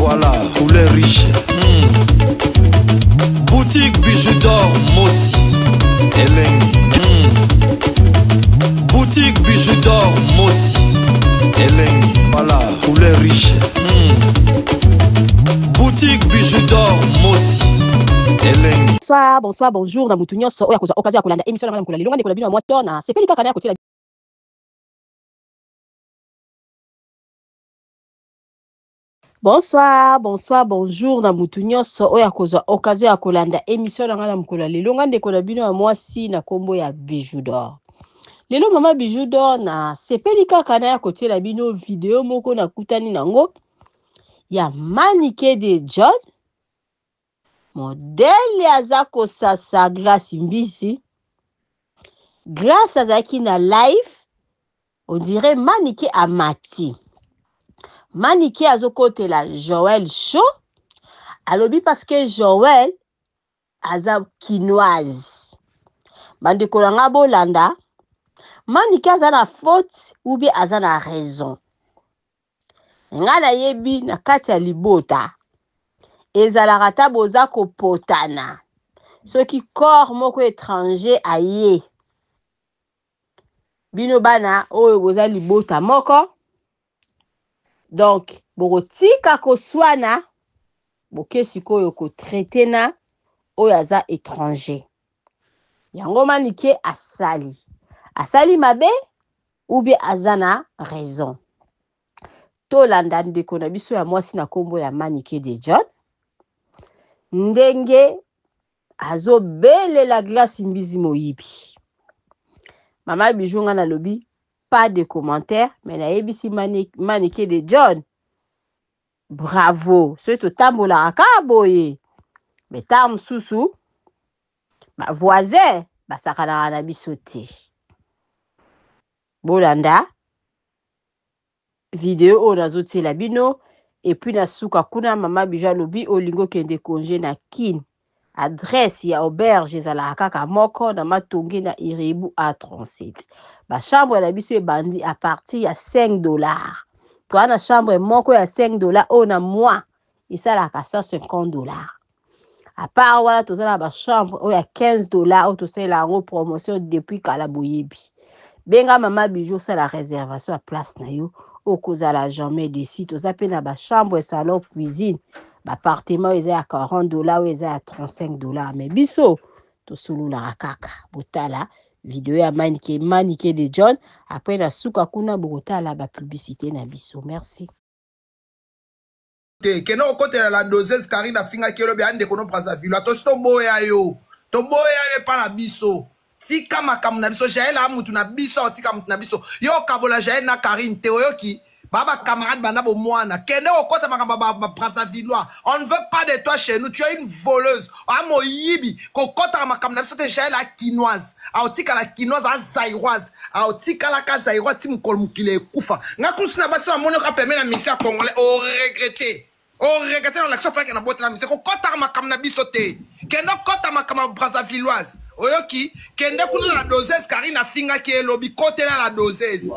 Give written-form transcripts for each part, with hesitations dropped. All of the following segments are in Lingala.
Voilà, couleur riche. Boutique Bijou d'or Mossi. Elengi. Boutique Bijou d'or Mossi. Elengi. Voilà, couleur riche. Boutique Bijou d'or Mossi. Elengi. Bonsoir, bonsoir, bonjour na mutu nyonso oyo akozwa occasion ya kolanda émission na ngai na mokolo ya lelo. Ngai ndeko na bino ya mwasi to na sepeli kaka na ya kotiela. Bonsoir, bonsoir, bonjour na mutu nyonso oyo akozwa occasion ya kolanda émission na ngai na mokolo ya lelo. Ngai ndeko na bino ya mwasi na kombo ya Bijou d'or. Lelo mama Bijou d'or na sepeli kaka na ya kotiela bino video moko nakutani nango ya Manike de John modele aza kosasa Grace Mbisi. Grace azalaki na live, on dirait Manike amati. Manike azokotela Joël Show, alobi parce que Joël aza kinoise. Bandeko na nga bolanda, Manike aza na faute ou bien aza na raison. Nga nayebi na kati ya libota ezalaka ata boza kopotana, soki corps moko étranger aye, bino bana oyo boza libota moko, donc bokotika koswana, boke sikoyo kotraite na oyo aza étranger. Yango Manike asali, asali mabe ou bien aza na raison. Tolanda ndeko na biso ya mwasi na kombo ya Manike de John ndenge azobelela Grace Mbizi moyibi. Mama Bijou nga nalobi pas de commentaire, mais nayebisi Manike de John bravo. Soki totambolaka kaka boye, mais ntango mosusu ba voisin basakanaka na biso te. Bolanda video oyo nazotiela bino. Et puis na suka kuna mama Bijou alobi olingi okende congé na Kin, adresse ya auberge ezalaka kaka moko na Matonge na Irebu A37. Ba chambre na biso ebandi à partir ya 5$. Toza na chambre moko ya 5$ oyo na mois esalaka 150$. À part wana toza na ba chambre oyo ya 15$ oyo tosalela yango promotion depuis kala boyebi. Benga mama Bijou osala réservation ya place na yo, okozala jamais déçu. Toza pe na ba chambre, salon, cuisine, ba appartement oyo eza ya 40$ oyo eza ya 35$, mais biso tosololaka kaka. Botala video ya Manike, Manike de John, après na suka kuna bokotala ba publicité na biso. Merci. Te kende kokotela la doseuse Karine afingaki elobi ya ndeko no Brazzaville atosi toboya yo, toboya yo epa na biso. Tika makambo na biso. Jael a mutu na biso, atika mutu na biso. Yo okabola Jael na Karine te, oyoki ba ba camarade banda bomwana. Kende kokota makambo ba, ba Brazzavillois. On ne veut pas de toi chez nous, tu es une voleuse. A moyibi kokota makambo na biso te. Jael a kinoise, aotikala kinoise, a zaïroise, aotikalaka zaïroise ti mokolo mokili ekufa. Nga kusu na basi bamoni oka pembe na mixer congolais, o regretter, o regretter na l'action plaque na bota na mixer. Kokota makambo na biso te. Kende kokota makambo ya Brazzavilloise, oyoki? Kende kuna na doseuse Karine afingaki elobi kotela la doseuse.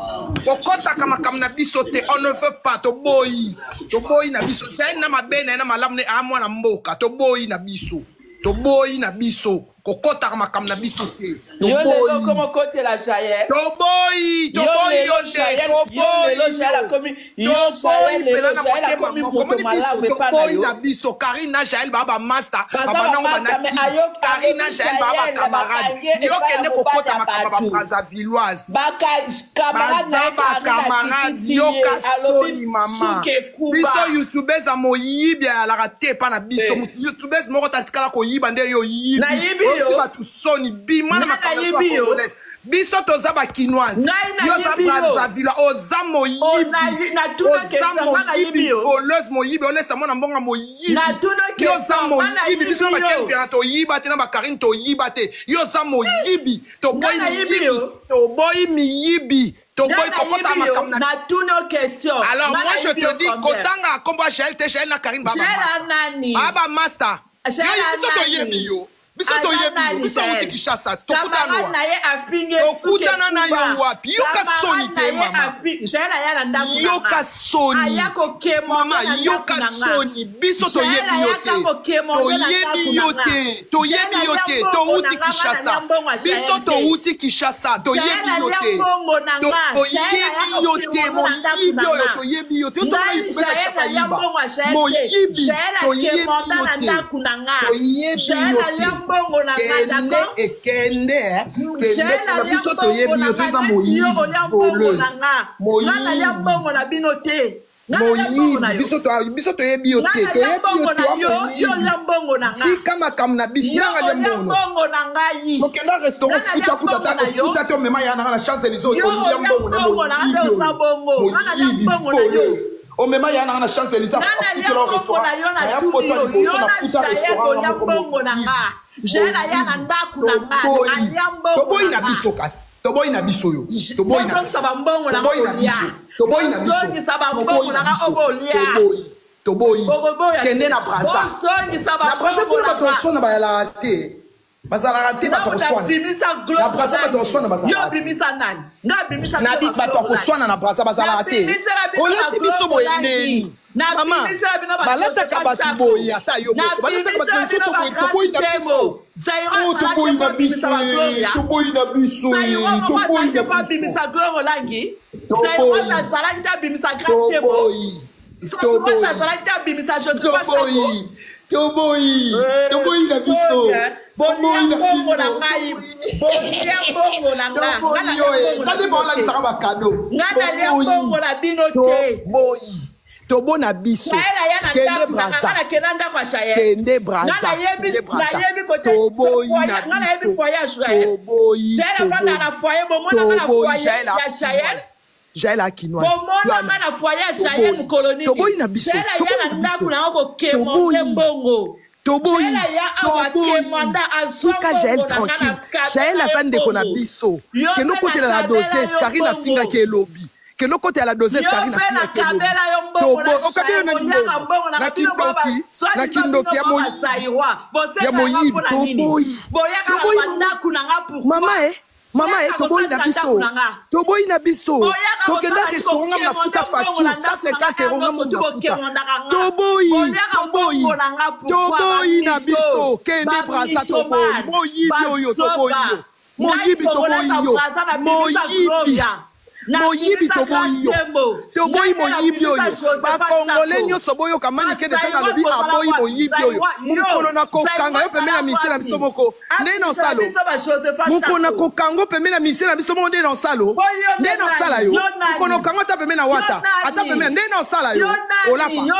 Kokotaka makambo na biso te, on ne veut pas. Toboyi, toboyi na biso. Jael na mabe na ye na malamu ne a mwana mboka, toboyi na biso, toboyi na biso. Kokotaka makambo na biso te. Yo lelo okoma okotela Jael. Toboyi, toboyi yo nde, toboyi lelo Jael akomi, yo toboyi Jael lelo mpela na Jael motema akomi moko. moto Omoni biso, malamu epa na toboyi yo. na biso. Karine na Jael ba ba master, Baza ba ba banango master, ba mais na ayoki, Karine na alobi Jael ba ba Jael, camarade. bakangi ye Yo epai ya kende mobali kokota ya makambo ba bato. Brazzavilloise. Baka camarade na Baza ye ba Karine camarade, akitisi yoka ye, alobi soni mama. suki ekuba. Biso youtubeuse ya moyibi ayalaka te epa na biso. Motu youtubeuse moko tatikala koyiba nde yo yibi. Nayibi yo. Oyebisi bato soni, bima na Ngai makambo ya nayibi yo. congolaise. Biso toza ba kinoise. Ngai Yo oza nayibi yo. Brazzaville, oza moyibi. Oh, natuna Oza question, ngai moyibi, nayibi yo. voleuse moyibi, olesa mwana mbongo moyibi. Natuna Yo oza question, ngai moyibi. nayibi Biso na ba yo. Ken Mpiana toyiba te, na ba Karine toyiba te. Yo oza moyibi. Toboyi Ngai nayibi miyibi. yo. Toboyi miyibi. Toboyi Ngai kokota nayibi yo. makambo na Natuna question. Alors, Ngai moi, je nayibi te yo dis, combien? kotanga kombo ya Jael te, Jael na Karine ba ba Jael master. nani? Ba ba master. Jael Yo, biso nani? toyebi yo. Biso Aza toyebi yo. nani, Biso outi Jael? Kinshasa. Tokutana Camarade wapi? na ye afingi ye suki Tokutana na ekuba. yo wapi? Yoka Camarade soni na te ye mama. Jael aya na ndako na Yoka nga. soni. Aya kokemonde Mama, na ndako yoka na nga. soni. Biso Jael toyebi yo ayaka te. kokemonde na Toyebi ndako yo na nga. te. Toyebi Jael yo alia te. mbongo na Touti nga, nga nalia Kinshasa. mbongo ya Biso Jael te. touti Kinshasa. Jael Toyebi yo alia te. mbongo na nga. Jael Toyebi ayaka yo te. kokemonde na ndako Moyibi na oyo nga. toyebi yo te. Yo soki Ngai youtube eza Jael Kinshasa alia yiba. mbongo ya Jael te. Moyibi. Jael Toyebi akemonda yo na te. ndako na nga. Toyebi Jael yo alia te. mbongo na nga, Kende d'accord? ekende eh. Kende Jael kuna alia biso mbongo toyebi na yo nga toza neti yo moyibi olia mbongo na voleuse. nga. Nga nalia Moyibi. mbongo na bino te. Nga nalia mbongo na Moyibi yo. biso toyebi yo Nga te nalia toyebi yo mbongo na toa yo, yo moyibi olia mbongo na nga. tika makambo na biso Yo nanga lia olia mbongo mbongo na ngai. tokenda Nga restaurant nalia futa kuta mbongo ta na yo. ofuta te omema ya nanga na Champs Élysées Yo olia olia mbongo na mbongo na nga moyibi mpe oza oyo bongo. Nga nalia moyibi mbongo na yo. voleuse omema ya nanga na Champs Élysées Nga nalia afutela mbongo restaurant na yo na ya natuni poto ya yo. Yo liboso na nafuta Jael restaurant nga bolia moko mbongo na moyibi nga. Jael aya na moyibi ndako na nga. toboyi Alia mbongo toboyi na na nga. biso kasi toboyi na biso yo toboyi na Bozongisa bambongo na nga toboyi na kolia. biso toboyi na biso Bozongisa toboyi bambongo na na nga biso oyo bolia. toboyi toboyi Bokoboya kende te. na Braza Bozongisa na Braza bambongo kuna na bato nga. oswana bayalaka te bazalaka te bato Nga koswana nabimisa na globe Braza bato nani? koswana Yo bazalaka te obimisa nani? Nga abimisa na bino bi bato baglobe akoswana na Braza bazalaka te Nabimisela bino oleti biso baglobe boye olangi. ndeni mama Nabimisela bino balataka bajosefa bato Shako. boye ata yo moko balataka bato Nabimisela boye bino to boye toboyi na bagrâce biso Tembo. Zairo o azalaki toboyi mpo na abimisa biso bagloria. toboyi na biso Zairo moko toboyi azalaki na mpo biso abimisa gloire olangi. Zairo toboyi azalaki te abimisa grâce Tembo. toboyi Zairo toboyi azalaki te abimisa Josefa Shako. toboyi toboyi toboyi na biso Sonia, toboyi bolia na mbongo na biso ngai bolia mbongo na nga nga toboyi nalia yo e mbongo na tande bino te baolakisaka bakado nga nalia toboyi mbongo na bino te toboyi tobo na biso Shael aya na kende ndako na nga nga Braza nakenda ndako ya Shael kende nga Braza nayebi kende Braza nayebi kote toboyi foyer na nga nayebi biso foyer ya Shael toboyi Shael afandaka toboyi na foyer bomona nga na toboyi foyer Jael ya Shael akinoise Jael akinoise bomona nga wana na foyer ya Shael toboyi mokolo nini toboyi na biso Shael aya toboyi na na ndako biso na nga kokemonte toboyi mbongo toboyi Jael aya awa toboyi kemanda azwa tika Jael mbongo na nga tranquille na kabela Jael ye aza ndeko na mbongo biso yo kende mpe okotela la nakabela doses yo Karine mbongo afingaki elobi kende okotela la doses yo Karine mpe afingaki elobi nakabela yo mbongo na toboyi okabela Shael nani boliaka mbongo mbongo na na nga bino boa kindoki na swadisa bino kindoki ya boa moyibi bazairoi ya bosengaka moyibi mpo na nini toboyi boyaka na toboyi mama bandako na nga pourkui mama e mama e boyaka toboyi na kosalisa ndako biso na nga toboyi na biso boyaka tokenda kosala restaurant nga kokemonde nafuta mbongo facture na ndako na nga 150 euro nga nyonso moto tu nafuta bokemondaka nga toboyi boliaka toboyi mbongo na nga pourkui toboyi na bamito biso kende Braza toboyi bamitomane moyibi oyo toboyi bazoba yo ngai moyibi congolais toboyi ya yo Braza nabimisa moyibi gloria moyibi nabimisa toboyi grâce yo Tembo toboyi ngai nde moyibi nabimisa oyo Josefa bakongole Shako nyonso boyoka manike deja bazairoi nalobi bozala aboyi wapi moyibi oyo zairoi yo mokolo na kokanga zairoi yo pembe zala na misie na biso wapi moko nde na abimisela osalo biso bajosefa mokolo na Shako kokanga yo pembe na misie na biso moko nde na osalo po yo nde nde na osala nani yo yo mokolo na nani okanga ata pembe na yo wata ata pembe na nani nde na osala yo yo nani olapa yo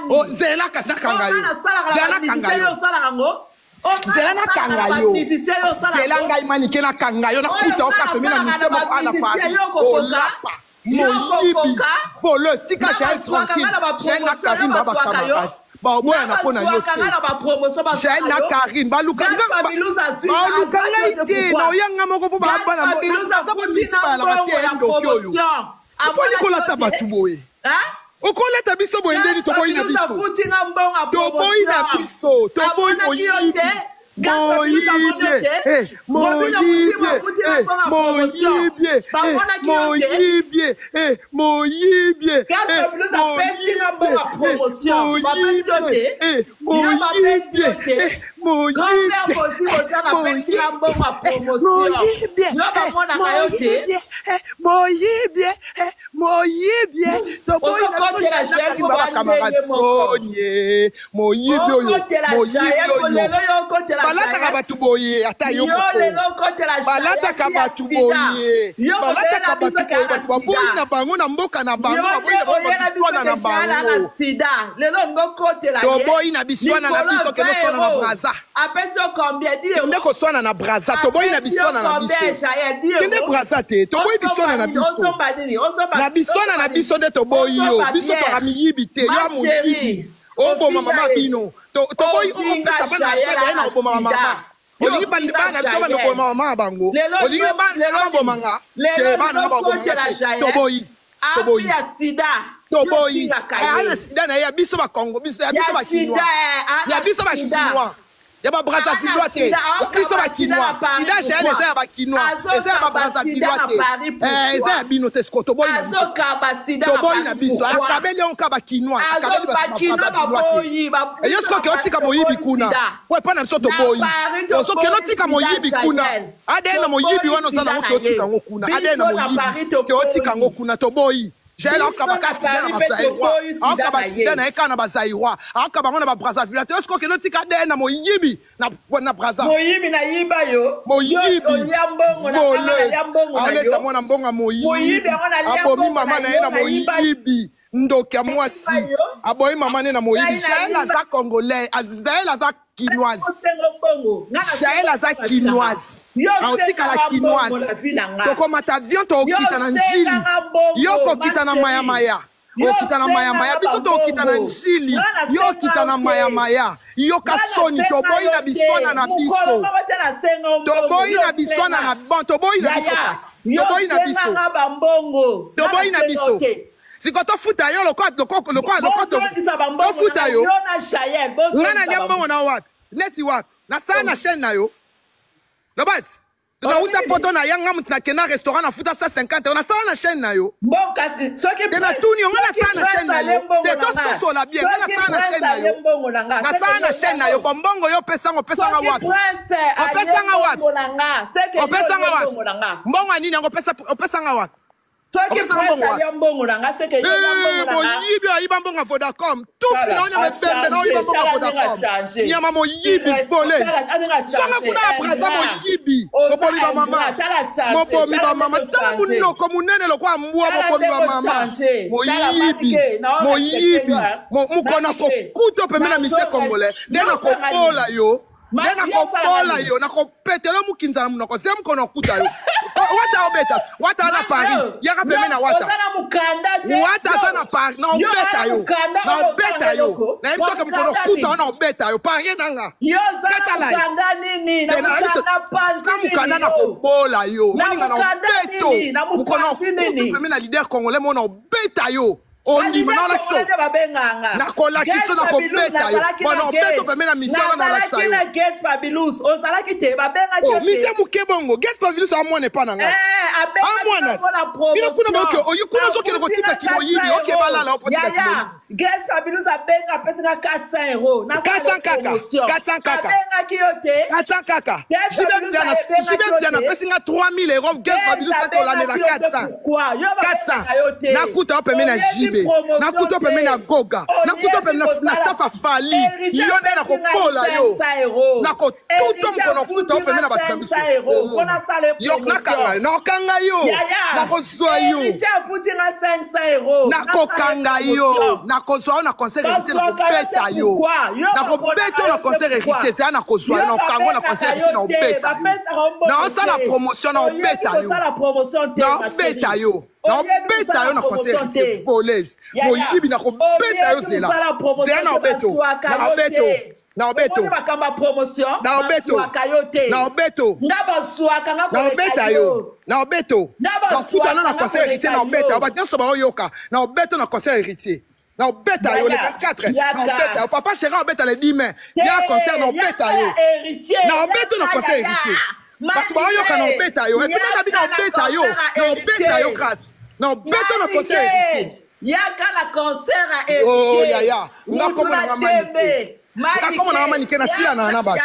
O, nani zela kasi oyo nakanga nga yo nasalaka na zela nakanga bamusicien yo yo osalaka yango oyo nga zela nasalaka na nakanga yo bamusicien yo osalaka zela yango ngai manike nakanga yo oyo nakuta nga oka pembe na nasalaka misie na moko ana bamusicien Paris yo okokoka olapa yo moyibi okokoka voleuse tika nga Jael bazwaka nga tranquille na Jael na bapromotion yo Karine ba bazwaka yo bacamarade nga baoboyana mpo na yo bazwaka te nga na bapromotion Jael bazwaka na yo Karine baluka Gaz nga Fabilouse azwi baluka azwaki ngai yo te te na pourquoi oyanga moko mpo Gaz babana Fabilouse naza afuti bamisi na bayalaka te mbongo ya ndoki oyo promotion toponi amonaki yo kolata te bato boye hein? okolata biso boye Gaz ndeni toboyi na Fabilouse biso afuti nga mbongo ya toboyi na promotion biso toboyi amonaki yo moyibi te Gaz Fabilouse amoni yo moyibie te eh, Robino Mutima moyibie afuti na eh, mbongo ya promotion moyibie eh, bamonaki yo te moyibie eh, moyibie Gaz eh, Fabilouse apesi nga mbongo ya moyibie eh, promotion bapesi yo moyibie te eh, yo bapesi moyibie yo te eh, grand frère moyibie Bosi Boziana apesi nga mbongo ya moyibie eh, promotion moyibie yo eh, bamonaka yo te moyibie eh, moyibie eh, moyibie toboyi na biso ozokotela Jael na Jael Karine mpo ba bacamarade bandenge moko sonie moyibi oyo okotela moyibi Jael po oyo lelo yo okotela balataka Jael bato boye ata yo yo moko lelo okotela Jael balataka ti ya bato sida boye yo moto balataka oyela biso bato ke boye ana bato baboyi sida na bango na mboka na yo bango baboyi nde na bango oyela biso babiswana ke na Jael ana bango sida lelo olingi okotela ye toboyi na biswana na likolo biso kende 20 oswana na euro Braza apesi yo combien 10 kende euro koswana na Braza toboyi na apesi yo biswana na combien biso Jael 10 kende euro Braza te toboyi osomba biswana na nini biso osomba nini osomba na biswana osomba na nini biso nde toboyi yo osomba biso bière toka miyibi te yo ma ya moyibi chérie oboma ofinga mama ye bino toboyi ofinga opesa bana na biso Jael daye na ana koboma sida mama yo olingi ofinga bana na biso bana Jael koboma mama na bango lelo olingi yo bana lelo na baboma nini nga lelo te bana nini na baboma nga okotela te Jael toboyi afi toboyi ya sida yo toboyi ofingaka ana ye sida na ye ya biso bakongo biso ya ya biso sida bakinois eh, ya ana biso sida bachinois. Ya ba Brazzavillois te. Ya biso ba Kinois. Sida Jael eza ya ba Kinois. Eza ya ba Brazzavillois te. Eh, eza ya bino te siko toboyi na biso. Toboyi na biso. Akabeli yango kaka ba Kinois. Akabeli ba Brazzavillois te. Eyo siko ke otika moyibi kuna. Po epa na biso toboyi. Ozo ke otika moyibi kuna. ADN na moyibi wana oza nango ke otika yango kuna. ADN na moyibi ke otika yango kuna toboyi. Jael aokaba kaka sida na bazaïrois, aokaba sida na ye kaka na bazaïrois, aokaba yango na babrazzaville te. Osiko okende otika ADN na moyibi na, na Brazza. Moyibi na yiba yo. Moyibi voleuse, aolesa mwana mbongo ya moyibi, abomi mama na ye na moyibi, ndoki ya mwasi, aboyi mama ne na moyibi. Jael aza congolais, Jael aza kinoise. Jael aza kinoise, aotikala kinoise. Tokomata avion, tokokita na Njili, yo kokita na mayamaya, okita na mayamaya, biso tokokita na Njili, yo okita na mayamaya. Yoka soni, toboyi na biswana na biso, toboyi na biswana na bon, toboyi na biso kasi, toboyi na biso, toboyi na biso. Siko tofuta yo lokola tofuta yo. Nga nalia mbongo na wapi? Neti wapi? Nasala na chaîne na yo. Lobati. Nauta poto na yanga mutu nakenda restaurant nafuta 150 euro nasala na chaîne na yo. Bon kasi soki te natuni yo nga nasala na chaîne na yo. Te tosola bien nga nasala na chaîne na yo. Nasala na chaîne na yo bon mbongo yo opesanga opesanga wapi? Opesanga wapi? Opesanga wapi? Mbongo ya nini yango opesanga wapi? Soki prince alia mbongo na nga seke yo olia mbongo na nga. Moyibi ayiba mbongo ya Vodacom. Tufi na onya mebembe na oyiba mbongo ya Vodacom. Nyama moyibi voleuse. Songa kuna ya Brazza moyibi. Mobomi ba mama. Mobomi ba mama. Tala munoko munene lokola mbwa mobomi ba mama. Moyibi. Moyibi. Mukona kokuta pembeni na mise congolais. Nde nakobola yo. Nde nakobola yo, nakopetela mukinza na munoko, se mokolo nakuta yo. Wata obeta, wata na Paris, yaka pembeni na wata. Wata aza na Paris, na obeta yo. Na obeta yo. Na yebi soki mokolo okuta wana obeta yo, Paris nanga. Kata lai. Sa mukanda na kobola yo. Moninga na obeto. Mokolo okuta pembeni na leader congolais mona obeta yo. Ondima na olakisa nakolakisa nakobeta yo bona obeto pembe na misala na olakisa yo Gates Fabilous ozalaki te babengaki yo mise moke bongo Gates Fabilous amwana epa na ngai amwana bino kuna boke oyi kuna ozokende kotika kimoyibi oke balala opotika kimoyibi Gates Fabilous abenga apesi nga 400 euros 400 kaka 400 kaka abengaki yo te 400 kaka JB Mpiana apesi nga 3000 euros Gates Fabilous kaka olandela 400 400 nakuta yo pembeni na JB, nakuta yo pembeni na Goga, nakuta yo pembeni na staff ya Fally, yo nde nakobola yo, nakotuta mokolo nakuta yo pembeni na bato na biso. Yo nakanga yo, nakokanga yo, nakozwa yo, nakokanga yo, nakozwa yo na concert héritier, nakobeta yo, nakobeta yo na concert héritier, zela nakozwa yo, nakokanga yo na concert héritier, nakobeta yo, naosala promotion, nakobeta yo, nakobeta yo, nakobeta yo na concert héritier, voleuse, moyibi, nakobeta yo, zela, zela nakobeto, nakobeto, nakobeto, nakobeto, nakobeto, nakobeta yo, nakobeto, nakutana na concert héritier, nakobeta yo, bato nyonso baoyoka, nakobeta na concert héritier. Naobeta yo le 24, naobeta yo papa chéri, naobeta le 10 mai ya concert, naobeta yo, naobeta na concert héritier, bato baoyoka, naobeta yo, epuis nanga bi naobeta yo, naobeta yo grâce, naobeta na concert héritier. Yaka na concert ya héritier. Oh yaya, nga kombo na nga Manike, nga kombo na nga Manike, nasila na na bato,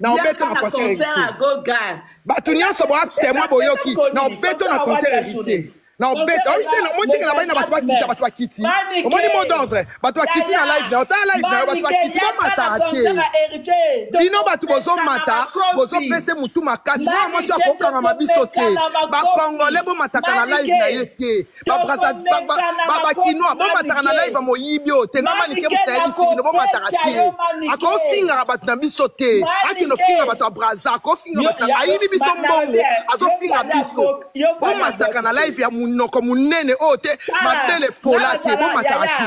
naobeta na concert héritier, bato nyonso boa témoin, boyoki, naobeta na concert héritier, na obeta oyi te. Omoni teke na bai na bato bakita, bato bakiti, omoni mot d'ordre, bato bakiti na live na yo, tala live na yo, bato bakiti, bamataka te. Bino bato bozomata, bozopesa mutu makasi, mwana mwasi akokangama biso te. Bakongole bomataka na live na ye te, bakinois bomataka na live ya moyibi oyo te. Nga Manike moto ayebisi bino, bomataka te, akofingaka bato na biso te, akende ofinga bato ya Braza, akofinga bato, ayibi biso mbongo, azofinga biso. Bomataka na live ya munoko munene oyo te, mabele pola te, bomataka te,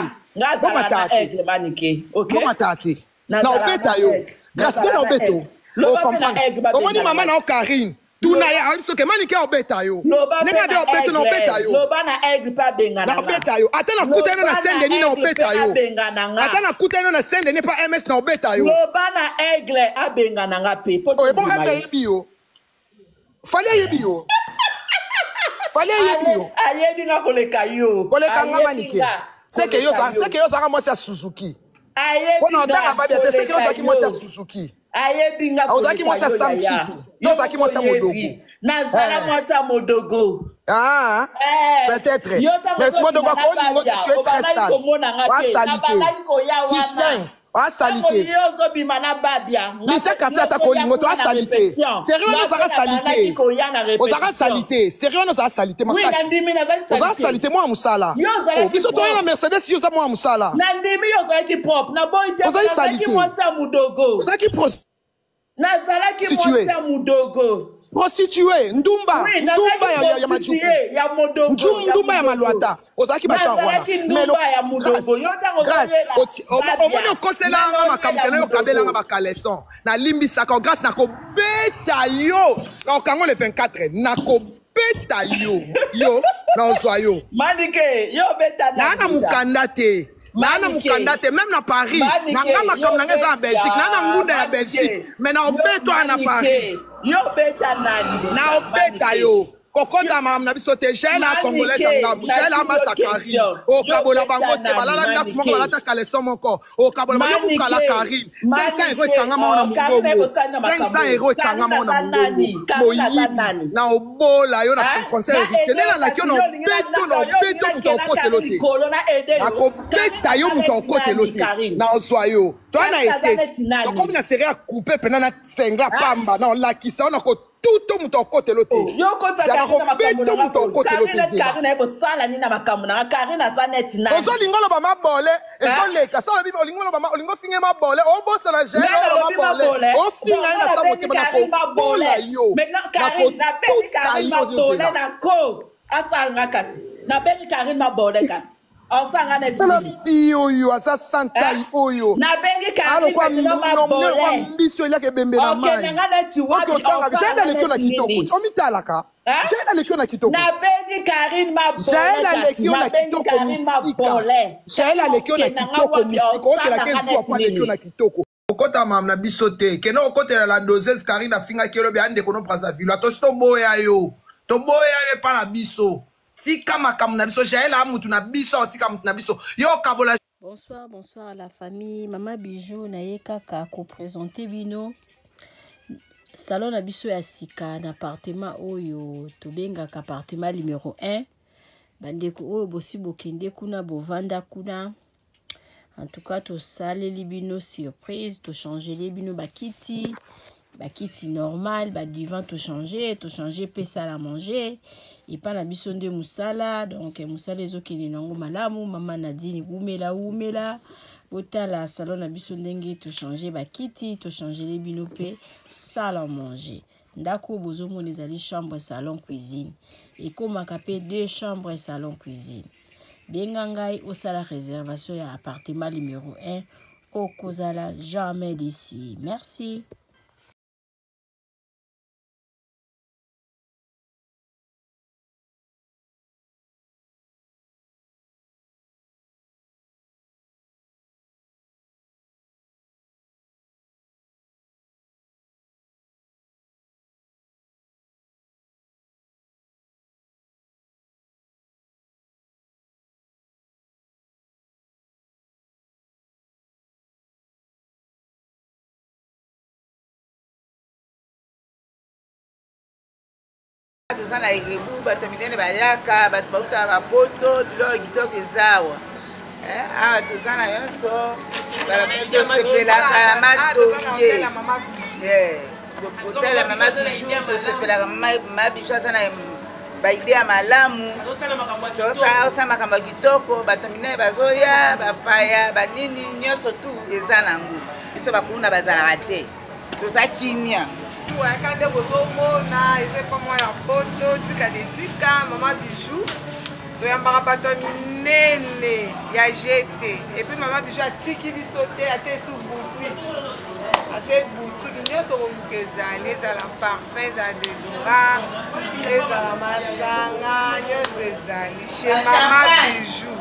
bomataka te, bomataka te. Na obeta yo grâce te, na obeto, ocomprendre. Omoni mama na yo Karine. Tuna ye ayebi soki manike obeta yo. Ndenge ade obeta na obeta yo. Loba na aigle pe abengana nga. Na obeta yo. Ata na kuta yo na Saint Denis na obeta yo. Ata na kuta yo na Saint Denis pa MS na obeta yo. Loba na aigle abengana nga pe. Po oh, bon aigle ayebi yo. Fally ayebi yo. Fally ayebi yo. Ayebi nga koleka yo. Koleka nga manike. C'est que yo c'est que yo zaka mwasi ya Suzuki. Ayebi nga. Pona otanga babia te c'est que yo zaki mwasi ya Suzuki. Ayebi nga ozalaki mwasi ya Sam Tshitu. Yo ozalaki mwasi ya Modogo. Nazala eh. mwasi ya Modogo. Ah, eh. peut-être. Mais Modogo akolingo te tu es très sale. Wa salité. Tishleng. Wa salité. Yo ozobima na Babia. Lisa Kati ata kolingo to salité. Sérieux wana ozalaka salité. Ozalaka salité. Sérieux wana ozalaka salité makasi. Oui, nandimi nazalaki salité. Ozalaka salité mwa musala. Yo ozalaki. Oh, biso toya na Mercedes yo oza mwa musala. Nandimi yo ozalaki propre. Na boyi te. Ozali salité. Mwasi ya mudogo. Ozalaki Nazalaki mwasi ya mudogo. Prostituée, ndumba, oui, ndumba ya, ya, ya majuku. Ya modogo. Ndumba ya malwata. Ozalaki ba genre wana. Mais ndumba ya mudogo. Yo tango grâce, omoni okosela nga makambo kena yo kabela nga ba caleçon. Nalimbisaka grâce nakobeta yo. Na okango le 24 nakobeta yo. Yo na ozwa yo. Manike, yo beta na. Na mukanda te. Naa na mukanda te même na Paris. Na nga makambo na nga eza na Belgique. Naa na ngunda ya Belgique. Mais na obetwa na Paris. Yo beta nani? Na obeta yo. Kokota makambo na biso te. Jael a congolaise ya ngambo. Jael a masa Karine. Okabola bango te. Balala ndako moko balata caleçon moko. Okabola bango mukala Karine. 500 euros ekangama wana mongongo. 500 euros ekangama wana mongongo. Moyibi na obola yo na conseil héritier. Nde nalaki yo na obeto na obeto moto akokotelo te. Nakobeta yo moto akokotelo te. Na ozwa yo. Toa na eteti. Tokomi na serie ya coupe pena na senga pamba na olakisa yo na ko tuto moto akotelo te oh, nakobeto moto akotelo te zela nini na makambo nanga karine aza neti nani ozolinga oloba mabole ezoleka sa olobi olingi oloba olingi ofinga ye mabole obosana jael oloba mabole ofinga ye na sa motema nakobola yo nakotuta yo zela asala nga kasi nabengi karine mabole kasi osanga neti tala fille oyo aza sans taille eh? oyo nabengi karine lokola mbisi oyo eliaka ebembe na mai oke otangaka jael aleki yo na kitoko omitalaka eh? jael aleki yo na kitoko nabengi karine mabole jael aleki yo na kitoko mosika jael aleki yo na kitoko mosika okelaka ezuwa po aleki yo na kitoko Okota makambo na biso te. Kende okotela la doseuse Karine afingaki yo lobi a ndeko no Brazzaville. Tosi toboya yo. Toboya yo epa na biso. Tika makambo na biso. Jael a mutu na biso, atika mutu na biso. Yo okabola Bonsoir, bonsoir à la famille. Mama Bijou na ye kaka ko présenter bino salon na biso ya sika na appartement oyo tobengaka appartement numéro 1. Bandeko oyo bosi bokende kuna bovanda kuna. En tout cas, tosaleli bino surprise, tochangeli bino bakiti, bakiti normal, ba divan tochanger, tochanger pe salle à manger. Epa na biso nde musala, donc musala ezokende nango malamu. Mama Nadine wumela wumela. Botala salon na biso ndenge tochanger bakiti, tochangeli bino pe salle à manger. Ndako bozomona ezali chambre salon cuisine. Ekomaka pe deux chambres salon cuisine. Benga ngai osala réservation ya appartement numéro 1 okozala jamais d'ici. Merci. Toza na Erebu, bato ya minene bayaka, bato bautaka bapoto, biloko ya kitoko eza awa. Eh, awa toza na nyonso, tosepelaka na matonge. Eh, hotel ya mama Bijou, tosepelaka mama Bijou aza na baide ya malamu, tosala makambo ya kitoko, bato minene bazoya, bapaya, banini, nyonso tu eza nango. Biso bakuluna bazalaka te, toza kimia. Wayaka nde bozomona eza epa mwa ya poto tika de tika mama Bijou. Toyambaka bato ya minene ya GT. Et puis mama Bijou atiki biso te, atie sous boutique. Atie boutique nyonso koluka ezali, ezala parfum, ezala deodorant, ezala masanga, nyonso ezali. Chez mama Bijou.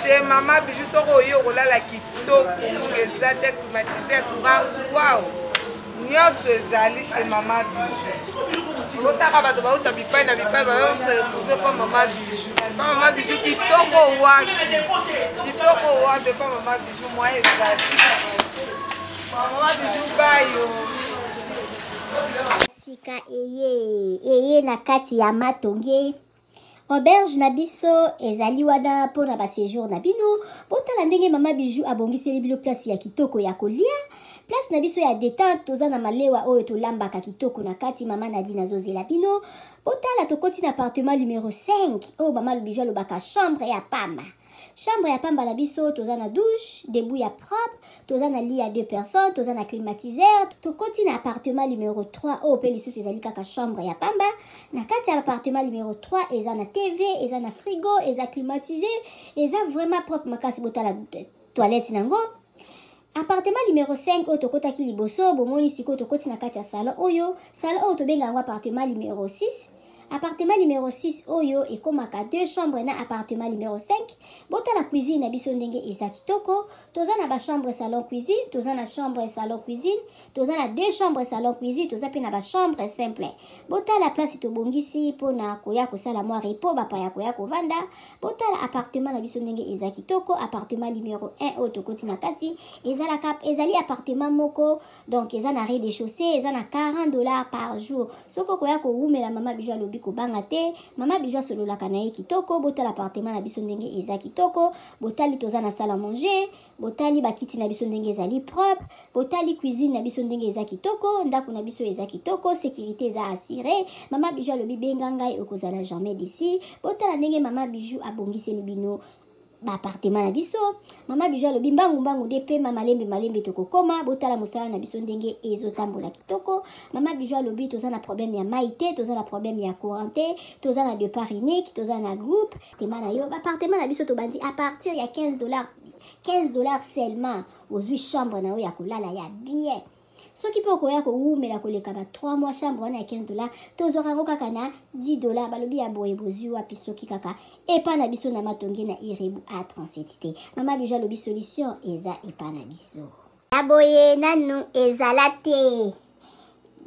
Chez mama Bijou soki oye okolala kitoko, ngunga eza te, climatiseur, courant, wow. Nyonso ezali chez mama Bijou. Otaka bato bauta bipai na bipai bayo se retrouver pa mama Bijou. Pa mama Bijou kitoko wapi? Kitoko wapi pa mama Bijou moi ezali. Mama Bijou bayo. Sika eye eye na kati ya matonge. Auberge na biso ezali wana mpo na ba sejour na bino. Botala ndenge mama Bijou abongiseli bino place ya kitoko ya kolia. Place na biso ya detente, toza na malewa oyo tolambaka kitoko na kati. Mama Nadine azozela bino. Botala tokoti na appartement numero 5 oyo mama Bijou alobaka chambre ya pamba. Chambre ya pamba na biso, toza na douche, debout ya propre, toza na lit ya deux personnes, toza na climatiseur. Tokoti na appartement numero 3 oyo pe lisusu ezali kaka chambre ya pamba. Na kati ya appartement numero 3 eza na TV, eza na frigo, eza climatisé, eza vraiment propre makasi. Botala toilette nango. Appartement numero 5 oyo tokotaki liboso, bomoni sikoyo tokoti na kati ya salon oyo. Salon oyo tobenga yango appartement numero 6. Appartement numero 6 oyo ekomaka deux chambres na appartement numero 5. Botala cuisine na biso ndenge eza kitoko. Toza na ba chambre salon cuisine, toza na chambre salon cuisine, toza na deux chambres salon cuisine, toza pe na ba chambre simple. Botala place tobongisi pona koya kosala mwa repos, bapaya koya kovanda. Botala appartement na biso ndenge eza kitoko. Appartement numero 1 oyo tokoti na kati ezalaka, ezali appartement moko, donc eza na rez-de-chaussée, eza na 40 $ par jour. Soki okoya kowumela, mama Bijou alobi kobanga te. Mama Bijou asololaka na ye kitoko. Botala appartement na biso ndenge eza kitoko. Botali toza na salle à manger, botali bakiti na biso ndenge ezali propre, botali cuisine na biso ndenge eza kitoko. Ndako na biso eza kitoko, sécurité eza assurée. Mama Bijou alobi benga ngai, okozala jamais d'ici. Botala ndenge mama Bijou abongiseli bino ba appartement na biso. Mama Bijou alobi mbangu mbangu nde pema, malembe malembe tokokoma. Botala mosala na biso ndenge ezotambola kitoko. Mama Bijou alobi toza na problème ya mai te, toza na problème ya courant te, toza na départ unique, toza na groupe. Appartement na yo, appartement na biso tobandi à partir ya 15 $, 15 $ seulement ozwi chambre na yo ya kolala ya bien. Soki mpe okoya kowumela koleka ba 3 mois, chambre wana ya 15 $ tozwaka yango kaka na 10 $. Balobi ya boye bozwi wapi soki kaka epa na biso na Matonge na Irebu A37 te? Mama Bijou alobi solution eza epa na biso. Ya boye nanu ezala te.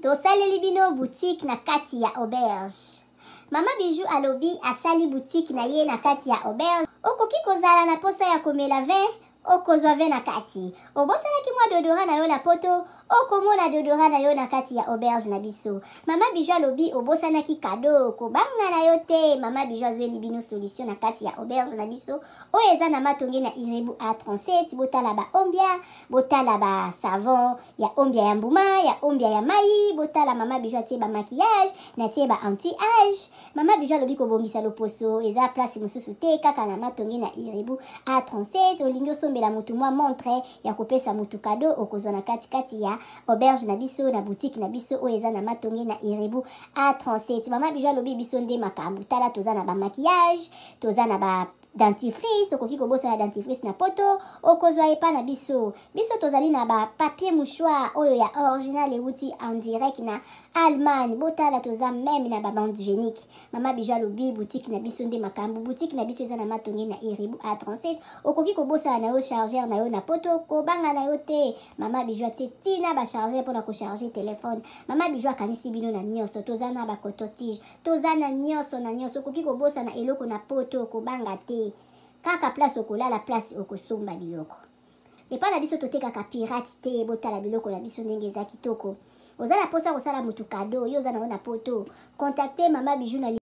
Tosaleli bino boutique na kati ya auberge. Mama Bijou alobi asali boutique na ye na kati ya auberge. Okoki kozala na posa ya komela vin, okozwa vin na kati. Obosanaki mwa deodorant na yo na poto, okomona deodorant na yo na kati ya auberge na biso. Mama Bijou alobi obosanaki cadeau, kobanga na yo te. Mama Bijou azweli bino solution na kati ya auberge na biso oyo eza na Matonge na Irebu A37. Botala ba ombia, botala ba savon ya ombia ya mbuma, ya ombia ya mai. Botala mama Bijou atie ba maquillage, na tie ba anti-âge. Mama Bijou alobi kobongisa loposo eza place mosusu te, kaka na Matonge na Irebu A37. Olingi osombela motu mwa montre ya kopesa motu cadeau, okozwa na katikati ya auberge na biso, na boutique na biso oyo eza na Matonge na Irebu A37. Mama Bijou alobi biso nde makambo. Tala, toza na ba maquillage, toza na ba dentifrice. Okoki kobosana dentifrice na poto, okozwa epa na biso. Biso tozali na ba papier mouchoir oyo ya original euti en direct na Allemagne. Botala, toza même na ba bande hygiénique. Mama Bijou alobi boutique na biso nde makambo. Boutique na biso eza na Matonge na Irebu A37. Okoki kobosana na yo chargeur na yo na poto, kobanga na yo te. Mama Bijou atie tina ba chargeur mpona kocharge telefone. Mama Bijou akanisi bino na nyonso. Toza na ba coton-tige, toza na nyonso na nyonso. Okoki kobosana eloko na poto, kobanga te, kaka place okolala, place okosomba biloko epai na biso. Totekaka pirate te. Botala biloko na biso ndenge eza kitoko. Oza na mposa kosala motu cadeau, yo oza nango na poto, contacte mama Bijou na